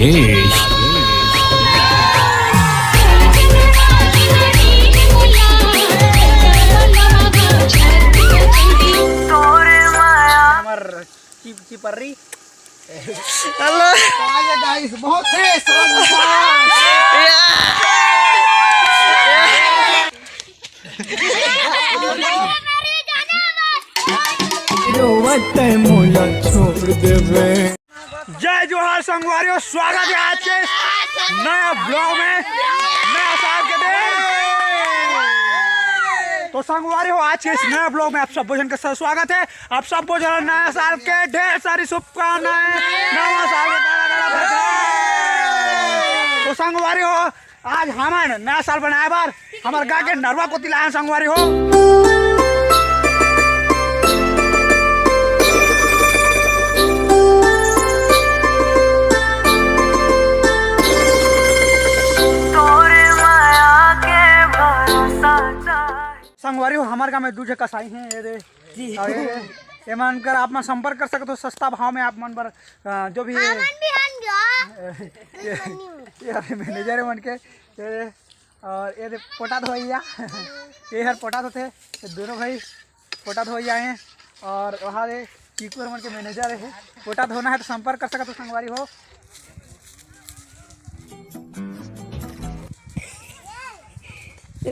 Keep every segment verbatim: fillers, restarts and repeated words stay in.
Eish. हमर chip चिपर्री। Hello. तो आइए गाइस, बहुत फ्रेश और मस्त। रोवत मोला छोड़ देबे। जय जोहार संगवारी हो, स्वागत है आज के इस नया ब्लॉग में, नया साल के दिन। तो संगवारी हो, आज के इस नया ब्लॉग में आप सब जन के स-, स्वागत है। आप सब जन नया साल के ढेर सारी शुभकामनाएं, नवा साल के गाड़ा गाड़ा बधाई। तो संगवारी हो, आज हमन नया साल बनाए बर हमर गाँव के नरवा कोती लायन संगवारी हो। तोरे माया के भरोसा चाहे। संगवारी हो, हमर गाँव में दू झन कसाई हे, ये दे। जी। अउ ये, ये मन कर आप मन संपर्क कर सकत हो, सस्ता भाव में आप मन बर, अ, जो भी हमन भी हन गा। ये, ये अभी मैनेजर हे मन के, ये, अउ ये दे पोटा धोइया, ये हर पोटा धोथे, ये दोनों भाई पोटा धोइया हे, अउ वहाँ दे चीकू हर मन के मैनेजर हे, पोटा धोना है तो संपर्क कर सकत हो संगवारी हो।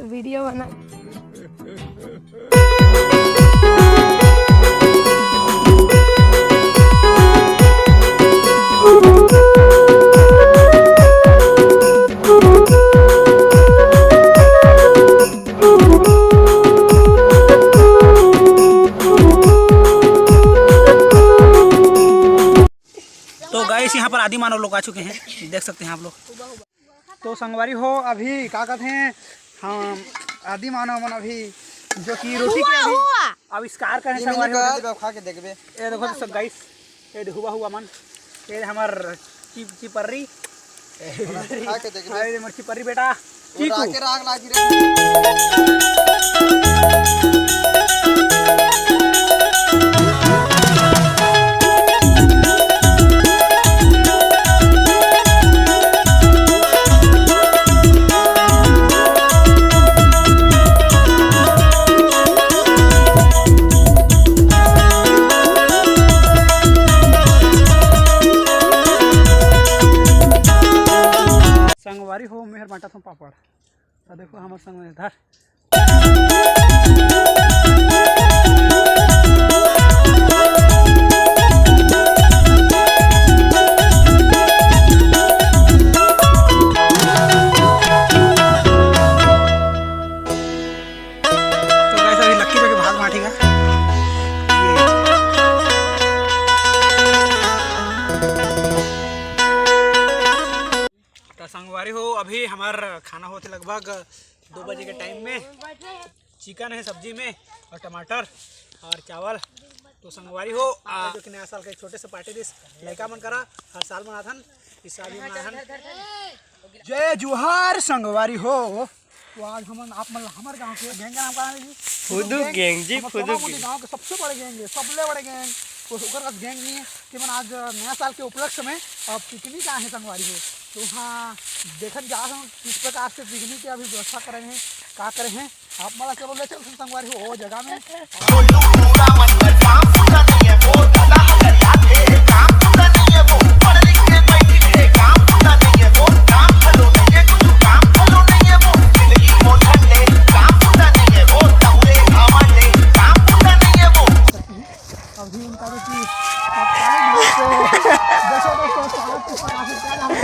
वीडियो बना। तो गाइस, यहाँ पर आदि मानव लोग आ चुके हैं, देख सकते हैं आप लोग। तो संगवारी हो, अभी का कहते हैं, हम आदि मानव मन अभी जो कि रोटी के अभी आविष्कार करे हैं संगवारी हो। खा के देखबे। ये देखो तो सब गाइस, ये दे हुआ हुआ मन, ये दे हमर चिप चिपर्री, खा के देखबे। अरे हमर चिपर्री बेटा, चीकू। राग लागी रे। संगवारी हो, मेहर बांटत हूँ पापड़। तो देखो हमर संग में धर। तो गाइस, अभी लक्की जो कि भात बांटेगा। तो संगवारी हो, अभी हमार खाना होते लगभग दो बजे के टाइम में। चिकन है सब्जी में और टमाटर और चावल। तो संगवारी हो, आ, जो कि नया साल के छोटे से पार्टी दिस लइका मन करा, हर साल मनाथन, इस साल भी मनाथन। जय जोहार संगवारी हो। तो आज हमन आप मन ला हमर गांव के गैंग का नाम का है जी? फुदू गैंग जी, हमर फुदू सोनामुंडी गैंग। गांव के सबसे बड़े गैंग है, सबले बड़े गैंग। तो ओकर कस गैंग नहीं है कि मन आज नया साल के उपलक्ष्य में, अ, पिकनिक आए हैं संगवारी हो। तो हाँ, देखन जा रहे हैं किस प्रकार से पिकनिक के अभी व्यवस्था करे हैं, का करे हैं। आप मला चलो ले चलते संगवारी हो ओ जगह में। अभी उनका जो कि आप सारे लोग को जैसे दोस्तों स्वागत के साथ आशीर्वाद हम लोग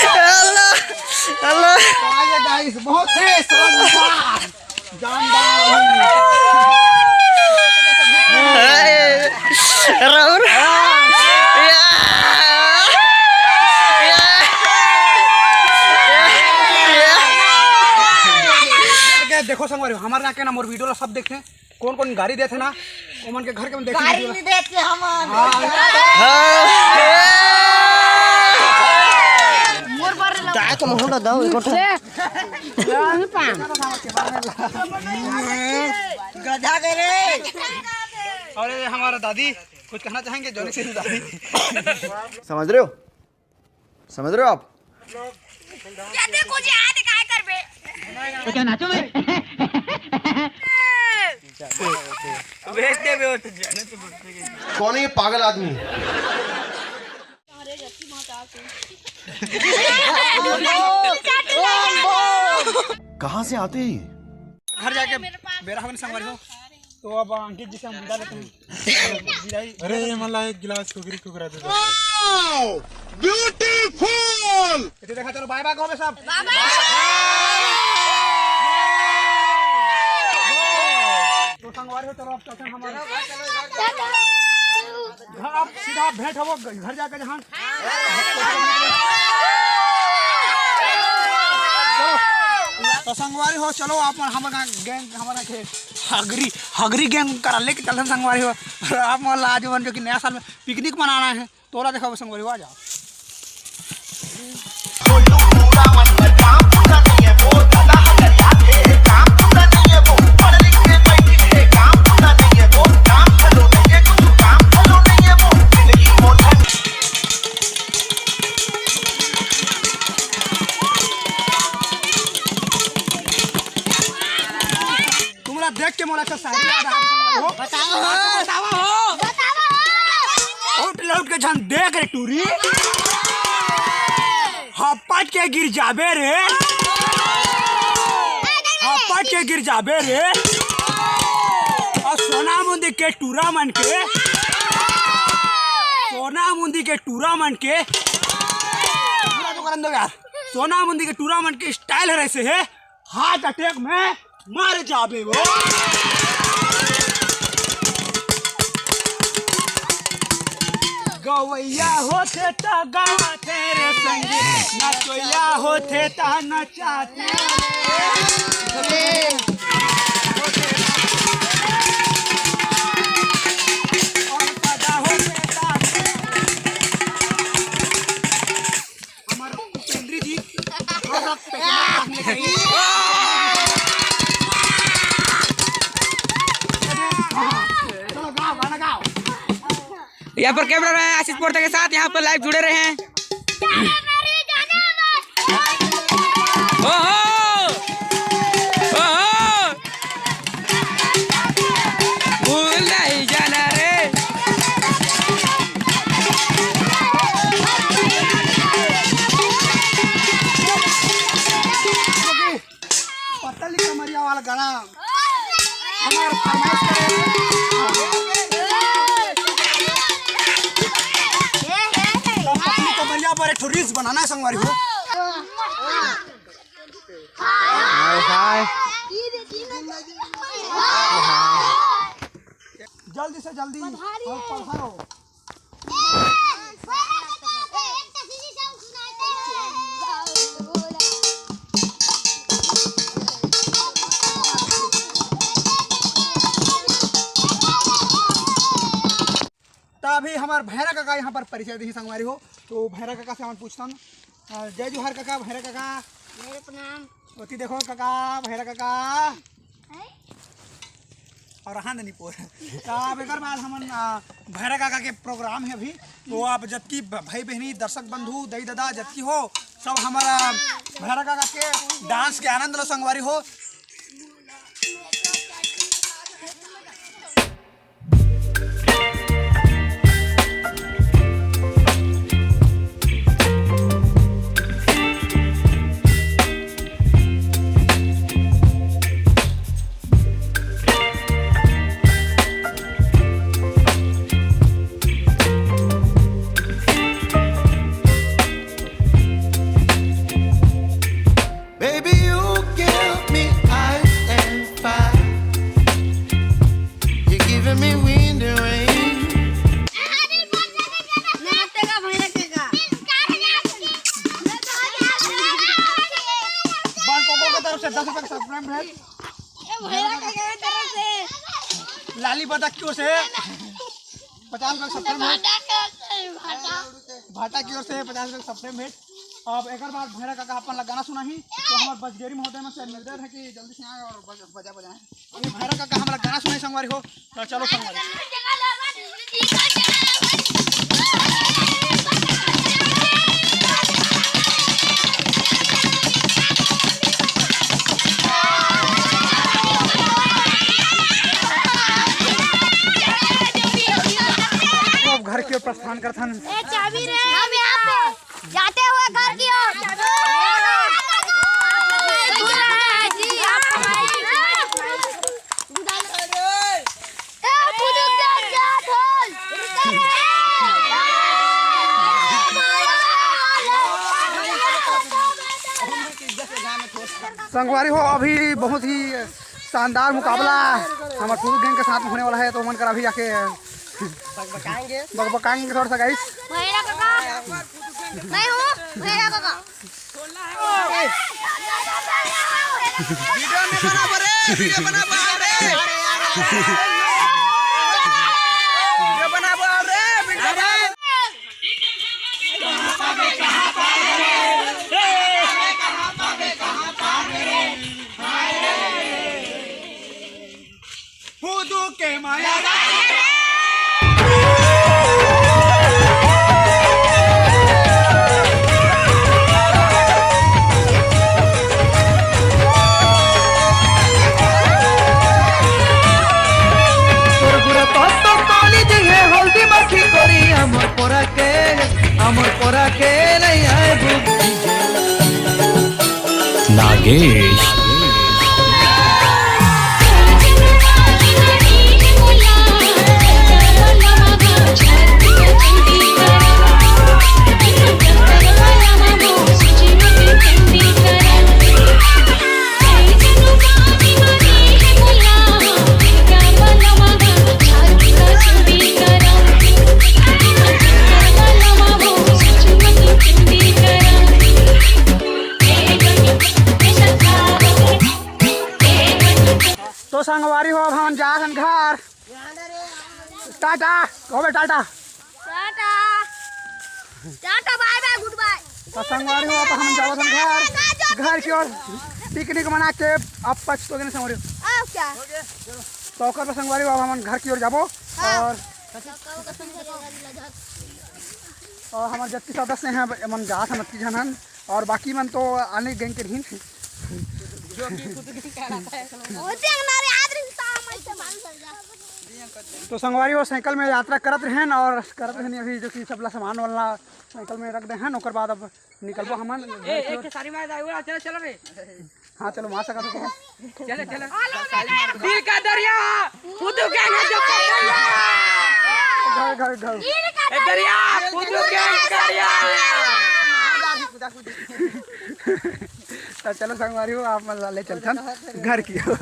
हेलो, हेलो। तो आइए गाइस, बहुत तेज स्वागत। जानदार। राहुल। या। या। या। देखो संगवारी, हमारे यहाँ के ना मोर वीडियो ला सब देखे, कौन कौन गाड़ी देथे ना, ओमन के घर के मन देखे गाड़ी वीडियो ला। नहीं देखे हमन। हाँ। मोर बर ला। दाय तो मोहन ला दाओ, एक ठो। गधा के रे। और ये हमारा दादी। कुछ कहना चाहेंगे जॉनी सिंह उदासी? समझ रहे हो? समझ रहे हो आप? ये देखो जी, आज काय करबे? तो क्या नाचो मैं? भेज दे बे, वो तो जाने तो बोलते हैं। कौन है ये पागल आदमी? कहाँ से आते हैं ये? घर जाके बेरा होगे संगवारी हो, तो अब अंकित जी से हम विदा लेते हैं। विदाई। अरे, ये मला एक गिलास कुकरी कुकरा दे दो। ब्यूटीफुल। ये देखा, चलो बाय बाय कहो बे सब। बाय बाय। तो संगवारी हो, चलो अब चलते हैं हमारे घर, अब सीधा भेंट होबो घर जाके जहाँ। तो संगवारी हो, चलो आप मन हमर गाँव गैंग, हमर गाँव के हगरी, हगरी गैंग करा लेके चलथन संगवारी हो। आप मन ला आज मन जो कि नया साल में पिकनिक मनाना है, तोला देखाबो संगवारी हो, आ जाओ। तुमला देख के मोला एक शायरी याद आ गई हो। बताओ हो। बताओ हो। बताओ हो। उठ लौट के झन देख रे टूरी। हपट के गिर जाबे रे। हपट के गिर जाबे रे। अउ सोना मुंदी के टूरा मन के, सोना मुंदी के टूरा मन के, पूरा तो करन दो यार। सोना मुंदी के टूरा मन के style हर ऐसे हे, heart attack में मर जाबे वो। गवैया होथे त गाथे रे संगी, नचोइया होथे त नचाथे रे। हमारा उपेंद्र जी, थोड़ा सा पहले काम लेके आइए। चलो, गाओ, गाना गाओ। यहाँ पर कैमरा मैन आशीष पोर्ते के साथ यहाँ पर live जुड़े रहे हैं। ओहो! ओहो! भूल नहीं जाना रे। पतली कमरिया वाला गाना हमार फरमाइश करे। तो पतली कमरिया पर एक ठो reels बनाना है संगवारी हो। हाय, हाय। जल्दी से जल्दी पधारो। और पधारो। त अभी हमार भैरा काका यहाँ पर परिचय देही संगवारी हो, तो भैरा काका से हमन पूछथन। अ, जय जोहार काका, भैरा काका। मेरे प्रणाम। ओती देखो काका, भैरा काका। हैं? और हाँ दनी पोर। त अब एकर बाद हमन, अ, भैरा काका के program हे अभी, तो आप जतकी ब-, भाई बहनी, दर्शक बंधु, दई ददा जतकी हो, सब हमारा भैरा काका के dance के आनंद लो संगवारी हो। Baby, you give me ice and fire. You're giving me wind and rain. नमस्ते का भैया के का। बाल कोको की तरफ से दस रुपए का subscribe है। ए भैया के का तरफ से। लाली बतख की ओर से पचास रुपए का subscribe है। भाटा की ओर से पचास रुपए का subscribe है। अब एकर बाद भैरा काका अपन ला गाना सुनाही, तो हमार बजगेरी महोदय में से निवेदन है कि जल्दी से आए और बज-, बजा बजाएं। अभी भैरा काका हमारा गाना सुनाही संगवारी हो, तो चलो संगवारी। हम यहाँ पे जाते हुए घर की ओर। संगवारी हो, अभी बहुत ही शानदार मुकाबला हमर पुरुष गैंग के साथ में होने वाला है, तो मन कर अभी जाके बकबकाएंगे थोड़ा सा गाइस। भैया काका, मैं हूँ भैया काका। वीडियो में बना बरे, वीडियो बना बरे। वीडियो बना बरे, वीडियो बना। फुदू के माया। तोर बुरा पास तो पानी दिहे हल्दी मक्खी करी हमर पोरा के, हमर पोरा के नहीं आए बुद्धि। नागेश। तो संगवारी हो, अब हमन जात हन घर। टाटा, कहो बे टाटा। टाटा। टाटा, बाय बाय, गुड बाय। तो संगवारी हो, अब हमन जावत हन घर, घर की ओर पिकनिक मना के अब पछतो देने संगवारी हो। अब क्या? तो ओकर पर संगवारी हो, अब हमन घर की ओर जाबो। और और हमर जत्ती सदस्य हैं, मन जात हन, अत्ती झन हन, और बाकी मन तो आने गैंग के रहिन। होते हमारे याद रही तो हम ऐसे बांध कर जा। तो संगवारी वो साइकिल में यात्रा करत रहन और करत रहन अभी जो कि सबला सामान वाला साइकिल में रख दे हन, ओकर बाद अब निकलबो हमन। ए, एक के सारी मार दाई उड़ा, चलो, चलो रे। हाँ चलो मार सकत हो। चलो, चलो। दिल का दरिया, फुदू गैंग है जो कर दरिया। घर घर घर। ए दरिया, फुदू गैंग दरिया। तो चलो संगवारी हो, आप मन ला ले चलथन घर की ओर।